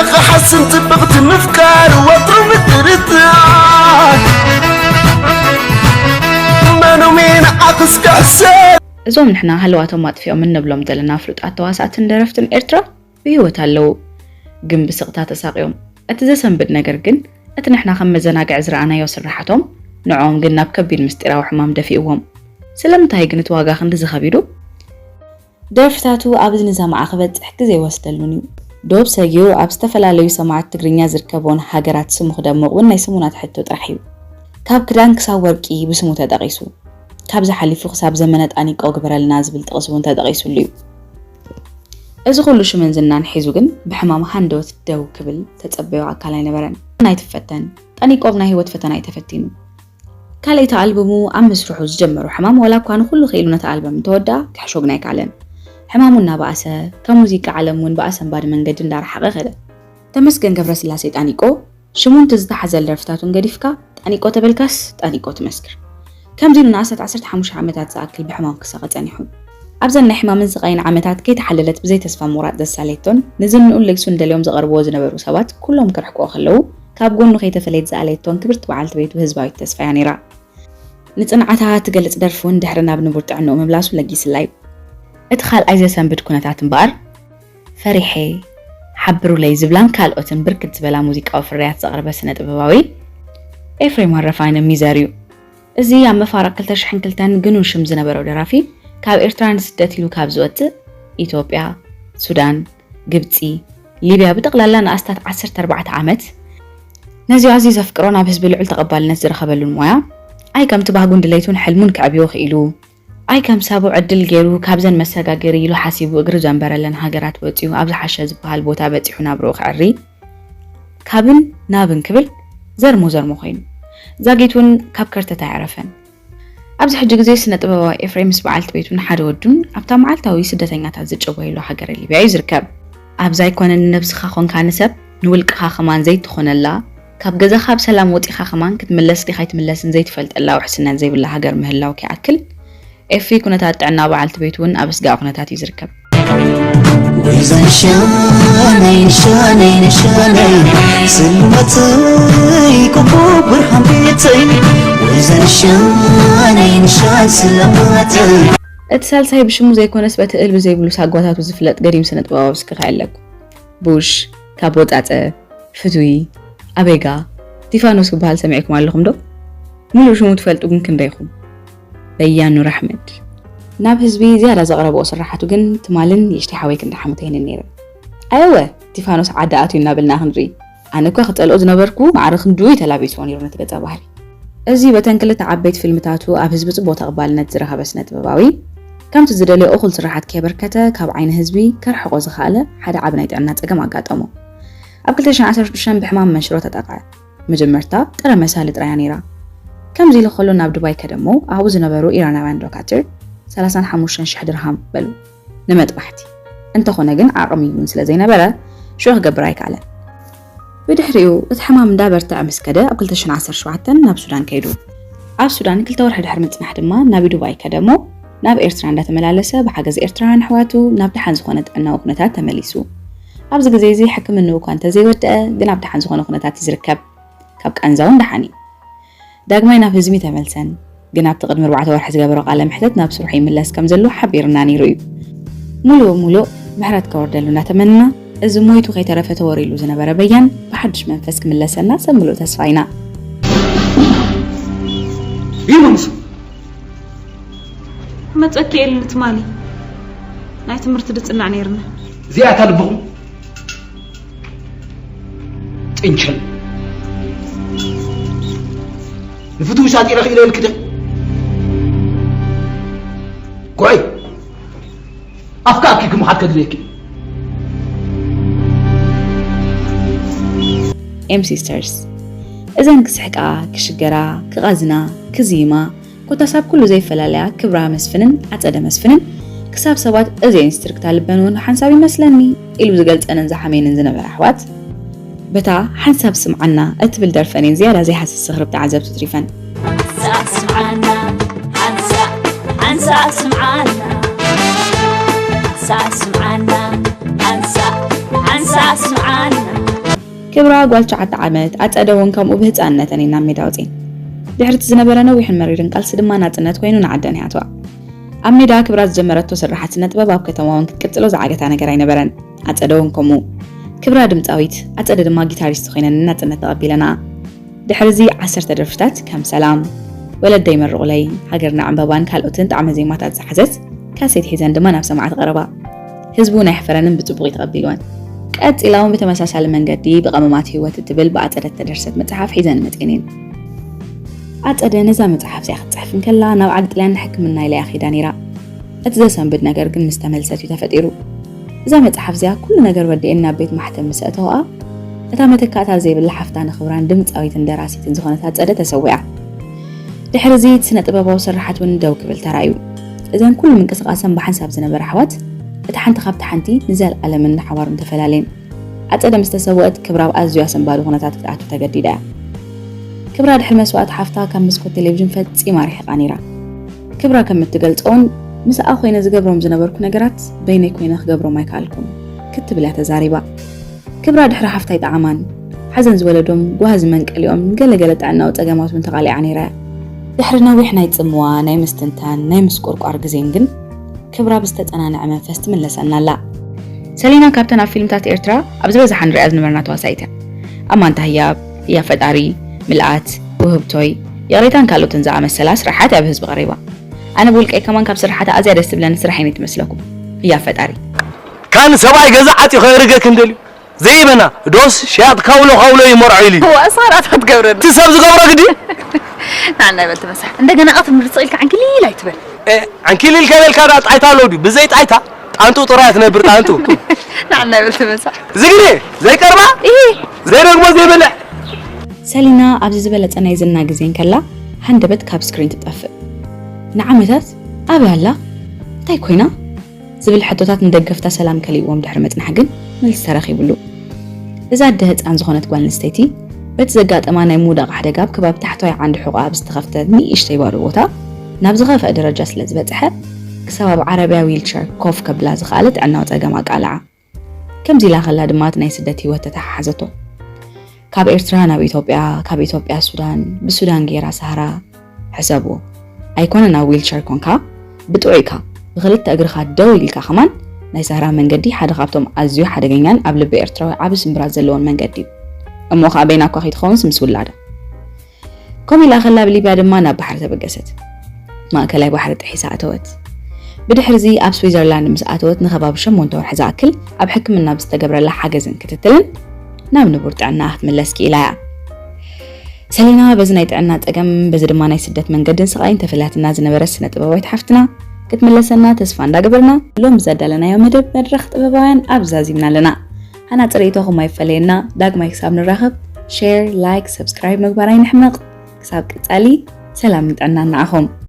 ሓስን ጽብቕቲ ምፍቃር ወትሩ ምትርትራር መኖሜን ዓኽስ ክሕሰብ። እዞም ንሕና ሃለዋቶም ኣጥፊኦም እንብሎም ዘለና ፍሉጣት ተዋሳእትን ደረፍትን ኤርትራ ብህይወት ኣለዉ፣ ግን ብስቕታ ተሳቕዮም። እቲ ዘሰንብድ ነገር ግን እቲ ንሕና ከም መዘናግዒ ዝረኣናዮ ስርሓቶም ንዕኦም ግን ናብ ከቢድ ምስጢራዊ ሕማም ደፊእዎም። ስለምንታይ ግን እቲ ዋጋ ክንድዚ ከቢዱ? ደርፍታቱ ኣብ እዝኒ ሰማዒ ክበጽሕ ግዜ ኣይወስደሉን እዩ። ዶብ ሰጊሩ ኣብ ዝተፈላለዩ ሰማዕት ትግርኛ ዝርከቦን ሃገራት ስሙ ክደምቕ እውን ናይ ሰሙናት ሕቶ ጥራሕ እዩ። ካብ ክዳን ክሳብ ወርቂ ብስሙ ተጠቒሱ። ካብዚ ሓሊፉ ክሳብ ዘመነ ጣኒቆ ግበረልና ዝብል ጥቕሲ እውን ተጠቒሱሉ እዩ። እዚ ኩሉ ሽምን ዝናን ሒዙ ግን ብሕማም ሃንደበት ደው ክብል ተጸበዮ ኣካል ኣይነበረን። ኣይትፈተን። ጣኒቆ ኣብ ናይ ህይወት ፈተና እዩ ተፈቲኑ። ካልኣይቲ ኣልቡሙ ኣብ ምስርሑ ዝጀመሮ ሕማም ዋላ እኳ ንኹሉ ክኢሉ ነታ ኣልበም እንተወድኣ ክሕሾ ግን ኣይከኣለን። ሕማሙ እናበኣሰ ካብ ሙዚቃ ዓለም እውን ብኣሰንባዲ መንገዲ እንዳረሓቐ ከደ። ተመስገን ገብረስላሴ ጣኒቆ ሽሙ እንትዝተሓዘል ደርፍታቱን ገዲፍካ ጣኒቆ ተበልካስ ጣኒቆ ትመስክር። ከምዚ ኢሉ ንኣስታት ዓሰርተ ሓሙሽተ ዓመታት ዝኣክል ብሕማም ክሳቐ ጸኒሑ። ኣብዘን ናይ ሕማምን ስቓይን ዓመታት ከይተሓለለት ብዘይ ተስፋ ምቑራጽ ዘሳለየቶን ንዝንኡን ልግሱን ደልዮም ዝቐርብዎ ዝነበሩ ሰባት ኩሎም ክርሕቅዎ ከለዉ ካብ ጎኑ ከይተፈለየት ዝኣለየቶን ክብርቲ በዓልቲ ቤቱ ህዝባዊት ተስፋያ ነይራ። ንጽንዓታ ትገልጽ ደርፊ እውን ድሕሪ ናብ ንቡር ጥዕንኡ ምምላሱ ለጊስላ እዩ። እቲ ካልኣይ ዘሰንብድ ኩነታት እምበኣር ፈሪሐ፣ ሓብሩለይ ዝብላን ካልኦትን ብርክት ዝበላ ሙዚቃዊ ፍርያት ዘቕረበ ስነ ጥበባዊ ኤፍሬም ሃረፋይነ ሚዘር እዩ። እዚ ኣብ መፋርቕ ክልተ ሽሕን ክልተን ግኑን ሽም ዝነበሮ ደራፊ ካብ ኤርትራ ንስደት ኢሉ ካብ ዝወጽእ ኢትዮጵያ፣ ሱዳን፣ ግብጺ፣ ሊብያ ብጠቕላላ ንኣስታት ዓሰርተ ኣርባዕተ ዓመት ነዚ ኣዝዩ ዘፍቅሮን ኣብ ህዝቢ ልዑል ተቐባልነት ዝረኸበሉን ሞያ ኣይ ከምቲ ባህጉን ድሌቱን ሕልሙን ከዕብዮ ክኢሉ ኣይ ከም ሳቡ ዕድል ገይሩ ካብዘን መሰጋገሪ ኢሉ ሓሲቡ እግሪ ዘንበረለን ሃገራት ወጺኡ ኣብ ዝሓሸ ዝበሃል ቦታ በጺሑ ናብርኡ ከዕሪ ካብን ናብን ክብል ዘርሞ ዘርሞ ኮይኑ ዛጊት እውን ካብ ከርተት ኣየዕረፈን። ኣብዚ ሕጂ ግዜ ስነ ጥበባዊ ኤፍሬም ምስ በዓልቲ ቤቱን ሓደ ወዱን ኣብታ መዓልታዊ ስደተኛታት ዝጨወይሉ ሃገረ ሊብያ እዩ ዝርከብ። ኣብዛ ኣይኮነን ንነብስኻ ኮንካ ንሰብ ንውልቅኻ ከማን ዘይትኾነላ ካብ ገዛኻ ብሰላም ወጺኻ ከማን ክትምለስ ዲኻ ኣይትምለስን ዘይትፈልጠላ ውሕስነት ዘይብላ ሃገር ምህላው ከይኣክል ኤፊ ኩነታት ጥዕና በዓልቲ ቤቱ እውን ኣብ ኣስጋኢ ኩነታት እዩ ዝርከብ። ወይዘን ሻነይ ሻነይ ሻነይ ስልመተይ ኮኮብ ብርሃን ቤተይ ወይዘን ሻነይ ሻን ስልመተይ እቲ ሳልሳይ ብሽሙ ዘይኮነስ በቲ እል ብዘይብሉ ሳጓታቱ ዝፍለጥ ገዲም ስነ ጥበባዊ እስኪ ከየለኩ ቡሽ ካብ ወጻጸ ፍትዊ ኣበይጋ ቲፋኖስ ክበሃል ሰሚዕኩም ኣለኹም ዶ? ሙሉእ ሽሙ ትፈልጡ ግን ክንደይኹም? በያን ኑር ኣሕመድ ናብ ህዝቢ ዝያዳ ዘቕረብኦ ስራሓቱ ግን ትማልን ንእሽተይ ሓወይ ክንዲ ሓሙተይንን ነይረን። ኣየወ ቲፋኖስ ዓዲ ኣትዩ እናበልና ክንርኢ ኣነ እኳ ክጸልኦ ዝነበርኩ ማዕረ ክንድኡ እዩ ተላቢስዎ ነይሩ ነቲ ገጸ ባህሪ። እዚ በተን ክልተ ዓበይቲ ፊልምታቱ ኣብ ህዝቢ ጽቡቕ ተቐባልነት ዝረኸበ ስነ ጥበባዊ ከምቲ ዝደለዮ እኹል ስራሓት ከየበርከተ ካብ ዓይኒ ህዝቢ ከርሕቖ ዝኸኣለ ሓደ ዓቢ ናይ ጥዕና ጸገም ኣጋጠሞ። ኣብ ክልተ ሽሕን ዓሰርተ ሽዱሽተን ብሕማም መንሽሮ ተጠቕዐ። መጀመርታ ጥረ መሳሊ ጥራያ ነይራ። ከምዚ ኢሉ ከሎ ናብ ዱባይ ከደሞ ኣብኡ ዝነበሩ ኢራናውያን ዶካትር ሰላሳን ሓሙሽተን ሽሕ ድርሃም በሉ ንመጥባሕቲ። እንተኾነ ግን ዓቕሚ እውን ስለ ዘይነበረ ሽዑ ክገብር ኣይከኣለን። ብድሕሪኡ እቲ ሕማም እንዳበርትዐ ምስ ከደ ኣብ ክልተ ሽሕን ዓሰርተ ሸውዓተን ናብ ሱዳን ከይዱ። ኣብ ሱዳን ክልተ ወርሒ ድሕሪ ምጽናሕ ድማ ናብ ዱባይ ከደሞ ናብ ኤርትራ እንዳተመላለሰ ብሓገዝ ኤርትራውያን ኣሕዋቱ ናብ ደሓን ዝኾነ ጥዕናዊ ኩነታት ተመሊሱ። ኣብዚ ግዜ እዚ ሕክምንኡ እኳ እንተዘይወደአ ግን ኣብ ደሓን ዝኾነ ኩነታት እዩ ዝርከብ። ካብ ቃንዛ እውን ደሓን እዩ። ዳግማይ ናብ ህዝቢ ተመልሰን ግን ኣብቲ ቅድሚ ኣርባዕተ ወርሒ ዝገበሮ ቃለ መሕተት ናብ ስርሑ ይምለስ ከም ዘሎ ሓቢርና ነይሩ እዩ። ሙሉእ ሙሉእ ምሕረት ከወርደሉ እናተመንና እዚ ሞይቱ ከይተረፈ ተወሪሉ ዝነበረ በያን ብሓድሽ መንፈስ ክምለሰና ሰብ ምሉእ ተስፋ ኢና። ይመምስ መጸኪ ኤልን ትማሊ ናይ ትምህርቲ ድጽናዕ ነይርና። እዚኣታ ልብኹም ጥንቸል ንፍትዊ ሳጢረ ክኢለ ኢልክደ ጎይ ኣፍካ ኣኪ ክምሓት ከድልየኪ ኤም ሲስተርስ እዘን ክስሕቃ፣ ክሽገራ፣ ክቐዝና፣ ክዝይማ፣ ኮታስ ኣብ ኩሉ ዘይፈላለያ ክብራ መስፍንን ኣጸደ መስፍንን ክሳብ ሰባት እዚኤን ስትርክታ ልበን እውን ሓንሳብ ይመስለኒ ኢሉ ዝገልጸንን ዝሓመየንን ዝነበረ ኣሕዋት በታ ሓንሳብ ስምዓና እትብል ደርፈኔን ዝያዳ ዘይሃስስ ስኽርብ ተዓዘብቱ ትሪፈን። ሓንሳእ ስምዓና ሓንሳእ ሓንሳእ ስምዓና ሓንሳእ ስምዓና ሓንሳእ ሓንሳእ ስምዓና ክብራ ጓል ትሽዓተ ዓመት፣ ኣጸደ እውን ከምኡ ብህጻንነተን ኢና ሜዳ ወጺኤን። ድሕሪ እቲ ዝነበረ ነዊሕን መሪርን ቃልሲ ድማ ናጽነት ኮይኑ ንዓደን ይኣትዋ። ኣብ ሜዳ ክብራ ዝጀመረቶ ስርሓት ስነ ጥበብ ኣብ ከተማ እውን ክትቅጽሎ ዝዓገታ ነገር ኣይነበረን። ኣጸደ እውን ከምኡ። ክብራ ድምጻዊት፣ ኣጸደ ድማ ጊታሪስት ኮይነን ናጽነት ተቐቢለና። ድሕሪ እዚ ዓሰርተ ደርፍታት ከም ሰላም፣ ወለደይ መርቑለይ፣ ሃገርና ዕምበባን ካልኦትን ጣዕመ ዜማታት ዝሓዘት ካሴት ሒዘን ድማ ናብ ሰማዕቲ ቀረባ። ህዝቡ ናይ ሕፈረንን ብጽቡቕ ተቐቢልወን። ቀጺላ እውን ብተመሳሳሊ መንገዲ ብቐመማት ህይወት እትብል ብኣጸደ እተደርሰት መጽሓፍ ሒዘን መጺኤን እየን። ኣጸደ ነዛ መጽሓፍ እዚኣ ክትጽሕፍ እንከላ ናብ ዓዲ ጥልያን ንሕክምና ኢላ እያ ኸይዳ ነይራ። እቲ ዘሰንብድ ነገር ግን ምስ ተመልሰት እዩ ተፈጢሩ። እዛ መጽሓፍ እዚኣ ኩሉ ነገር ወዲኤን ናብ ቤት ማሕተም ምስ ኣእተውኣ፣ እታ መተካእታ ዘይብላ ሓፍታ ንኽብራን ድምጻዊትን ደራሲትን ዝኾነት ኣጸደ ተሰዊኣ። ድሕሪ እዚ እቲ ስነ ጥበባዊ ስርሓት እውን ደው ክብል ተራእዩ። እዘን ኩሉ ምንቅስቓሰን ብሓንሳብ ዝነበራ ኣሕዋት፣ እታ ሓንቲ ካብታ ሓንቲ ንዘለኣለምን ንሓዋሩን ተፈላለየን። ኣጸደ ምስ ተሰወአት ክብራ ኣብ ኣዝዩ ኣሰንባዲ ኩነታት ክትኣቱ ተገዲዳ እያ። ክብራ ድሕሪ መስዋእቲ ሓፍታ ካብ መስኮት ቴሌቪዥን ፈጺማ ርሒቓ ነይራ። ክብራ ከም እትገልጾ እውን፣ ምስኣ ኮይነ ዝገብሮም ዝነበርኩ ነገራት በይነይ ኮይነ ክገብሮም ኣይከኣልኩን ክትብል እያ ተዛሪባ። ክብራ ድሕሪ ሓፍታ ኣይጠዓማን። ሓዘን ዝወለዶም ጓህዚ መንቀሊኦም ገለገለ ጥዕናዊ ጸገማት እውን ተቓሊዓ ነይራ እያ። ድሕሪ ነዊሕ ናይ ጽምዋ፣ ናይ ምስትንታን፣ ናይ ምስቁርቋር ግዜን ግን ክብራ ብዝተጸናንዐ መንፈስ ትምለሰና ኣላ። ሰሊና ካብተን ኣብ ፊልምታት ኤርትራ ኣብ ዝበዝሓ ንሪኣ ዝነበርና ተዋሳኢት እያ። ኣማንታ ህያብ፣ ህያብ ፈጣሪ፣ ምልኣት፣ ውህብቶይ፣ ይቕሬታን ካልኦትን ዝኣመሰላ ስራሓት እያ ብህዝቢ ቀሪባ። ኣነ ብውልቀይ ከማን ካብ ስራሓታ ኣዝያ ደስ ትብለኒ ስራሕ እየን ትመስለኩም። ህያብ ፈጣሪ። ካን ሰብኣይ ገዛ ዓፂ ከእርገክን ደልዩ ዘይበና ዶስ ሽያጥ ካውሎ ካውሎ ይመርዖ ኢሉ እዩ። ዋሳራታት ገብረን እቲ ሰብ ዝገብሮ ግዲ ንዓና ይበል ትመሳሕ እንደገና ቀትሪ ምርጽ ኢልካ ዕንኪሊል ኣይትበል እ፣ ዕንኪሊል ከበልካ ዳ ጣይታ ኣሎ ድዩ? ብዘይ ጣይታ ጣንጡ ጥራይ ትነብር ጣንጡ። ንዓና ይበል ትመሳሕ ዝግሪ ዘይቀርባ ይሄ ዘይረግቦ ዘይበልዕ ሰሊና ኣብዚ ዝበለጸ ናይ ዝና ግዜ እንከላ ሃንደበት ካብ ስክሪን ትጠፍእ። ንዓመታት ኣበይ ኣላ? እንታይ ኮይና? ዝብል ሕቶታት ንደገፍታ ሰላም ከሊእዎም ድሕሪ ምጽናሕ ግን መልሲ ተረኺብሉ። እዛ ኣደ ህጻን ዝኾነት ጓል ኣንስተይቲ በቲ ዘጋጠማ ናይ ምውዳቕ ሓደጋ ኣብ ከባቢ ታሕተዋይ ዓንዲ ሕቖኣ ኣብ ዝተኸፍተ ንእሽተይ ባዶ ቦታ ናብ ዝኸፍአ ደረጃ ስለ ዝበጽሐ ክሳብ ኣብ ዓረብያ ዊልቸር ኮፍ ከብላ ዝኸኣለ ጥዕናዊ ጸገም ኣቃልዓ። ከምዚ ኢላ ከላ ድማ እቲ ናይ ስደት ህይወት ተተሓሓዘቶ። ካብ ኤርትራ ናብ ኢትዮጵያ፣ ካብ ኢትዮጵያ ሱዳን፣ ብሱዳን ገይራ ሳህራ ሕሰብዎ። ኣይኮነን ኣብ ዊልቸር ኮንካ ብጥዑይካ ብክልተ እግርኻ ደው ኢልካ ከማን ናይ ሳህራ መንገዲ ሓደ ካብቶም ኣዝዩ ሓደገኛን ኣብ ልቢ ኤርትራዊ ዓቢ ስምብራት ዘለዎን መንገዲ እዩ። እሞ ከኣ በይና እኳ ከይትኸውንስ ምስ ውላዳ። ከምኡ ኢላ ከላ ብሊብያ ድማ ናብ ባሕሪ ተበገሰት። ማእከላይ ባሕሪ ጥሒሳ ኣተወት። ብድሕርዚ ኣብ ስዊዘርላንድ ምስ ኣተወት ንኸባቢ ሸሞንተ ወርሒ ዝኣክል ኣብ ሕክምና ብዝተገብረላ ሓገዝን ክትትልን ናብ ንቡር ጥዕና ክትምለስ ክኢላ እያ። ሰሊና በዚ ናይ ጥዕና ጸገም በዚ ድማ ናይ ስደት መንገድን ስቓይን ተፈላትና ዝነበረት ስነ ጥበባዊት ሓፍትና ክትምለሰና ተስፋ እንዳገበርና ሎም ዘዳለናዮ መደብ መድረኽ ጥበባውያን ኣብ ዛዚምና ኣለና። ሃናጺ ርእይቶኹም ኣይፈለየና። ዳግማይ ክሳብ ንራኸብ ሼር፣ ላይክ፣ ሰብስክራይብ ምግባር ኣይንሕመቕ። ክሳብ ቀጻሊ ሰላምን ጥዕናን ንዓኹም።